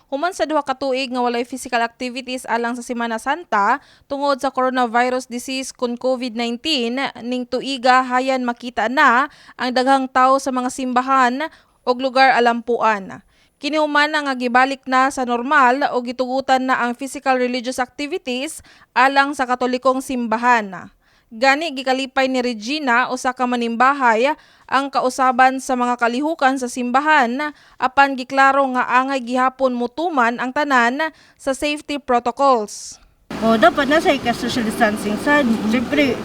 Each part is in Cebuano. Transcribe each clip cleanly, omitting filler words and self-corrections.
Human sa 2 ka tuig nga walay physical activities alang sa Semana Santa tungod sa coronavirus disease kun COVID-19, ning tuiga hayan makita na ang daghang tao sa mga simbahan ug lugar alampuan. Kini human nga gibalik na sa normal o gitugutan na ang physical religious activities alang sa Katolikong simbahan. Gani gikalipay ni Regina, usa ka manimbahay, ang kausaban sa mga kalihukan sa simbahan, apan giklaro nga angay gihapon mutuman ang tanan sa safety protocols. Oh, dapat nasa ka social distancing sad. Siyempre,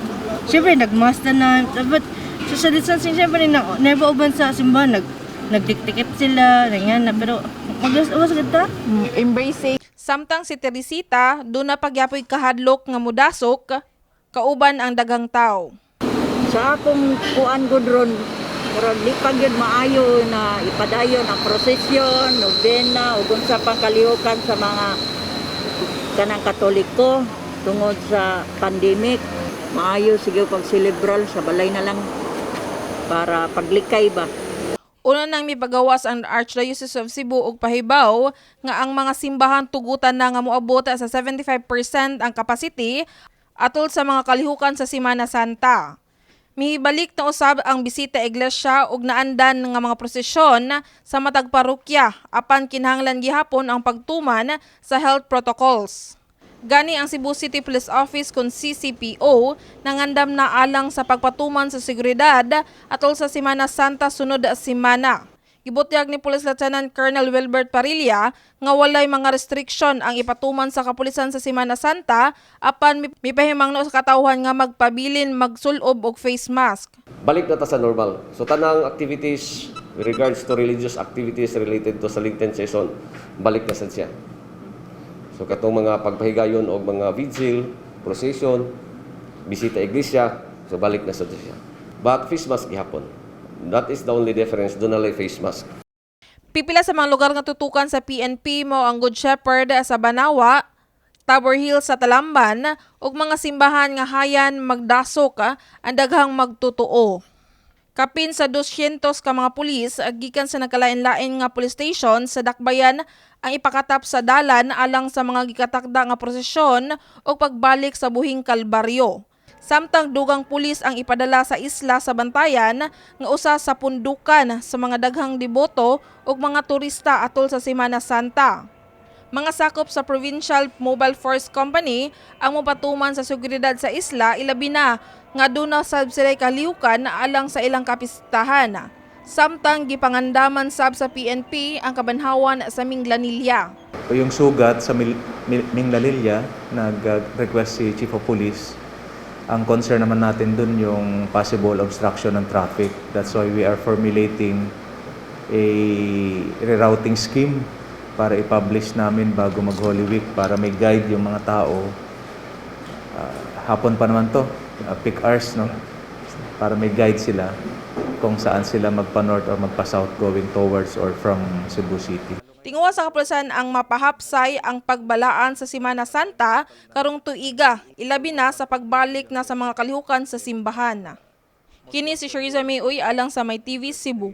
siyempre nagmask na na. Dapat social distancing, siyempre na never uban sa simbahan, nagdiktikit sila, ganyan na, pero mag-was ta. Embracing. Samtang si Teresita, duna pa gyapoy kahadlok nga mudasok kauban ang daghang tao. Sa akong kuan gud ron, murag di pa gyud maayo na ipadayon ang prosesyon, nobena ug unsa pang kalihukan sa mga kanang Katoliko tungod sa pandemic. Maayo sige pagselebrar sa balay na lang para paglikay ba. Una nang mipagawas ang Archdiocese of Cebu og pahibaw nga ang mga simbahan tugutan na nga moabot sa 75% ang capacity atol sa mga kalihukan sa Semana Santa. Mihibalik na usab ang bisita iglesia ug naandan nga mga prosesyon sa matag parokya, apan kinahanglan gihapon ang pagtuman sa health protocols. Gani ang Cebu City Police Office kun CCPO nangandam na alang sa pagpatuman sa seguridad atol sa Semana Santa sunod semana. Gibutyag ni Police Lieutenant Colonel Wilbert Parilla nga walay mga restriksyon ang ipatuman sa kapulisan sa Semana Santa, apan mipahimangno sa katawhan nga magpabilin magsulob og face mask. Balik na ta sa normal. So tanang activities with regards to religious activities related to sa Lenten season, balik na sad siya. So katong mga pagpahigayon og mga vigil, procession, bisita iglesia, so balik na sad siya. But face mask gihapon. That is the only difference, duna lay face mask. Pipila sa mga lugar nga tutukan sa PNP mao ang Good Shepherd sa Banawa, Tabor Hill sa Talamban ug mga simbahan nga hayan magdasok ang daghang magtutuo. Kapin sa 200 ka mga pulis gikan sa nagkalain-lain nga police station sa Dakbayan ang ipakatap sa dalan alang sa mga gikatakda nga prosesyon ug pagbalik sa buhing Kalbaryo. Samtang dugang pulis ang ipadala sa isla sa Bantayan nga usa sa pundukan sa mga daghang deboto ug mga turista atol sa Semana Santa. Mga sakop sa Provincial Mobile Force Company ang mopatuman sa seguridad sa isla, ilabi na nga duna sab sila'y kalihukan alang sa ilang kapistahan. Samtang gipangandaman sab sa PNP ang kabanhawan sa Minglanilla. Yung sugat sa Minglanilla, nag-request si Chief of Police. Ang concern naman natin dun, yung possible obstruction ng traffic. That's why we are formulating a rerouting scheme para i-publish namin bago mag-Holy Week para may guide yung mga tao. Hapon pa naman to, peak hours, no? Para may guide sila kung saan sila magpa-north or magpa-south going towards or from Cebu City. Tinguha sa kapulisan ang mapahapsay ang pagbalaan sa Semana Santa karong tuiga, ilabi na sa pagbalik na sa mga kalihukan sa simbahan. Kini si Shariza May Uy alang sa May TV Cebu.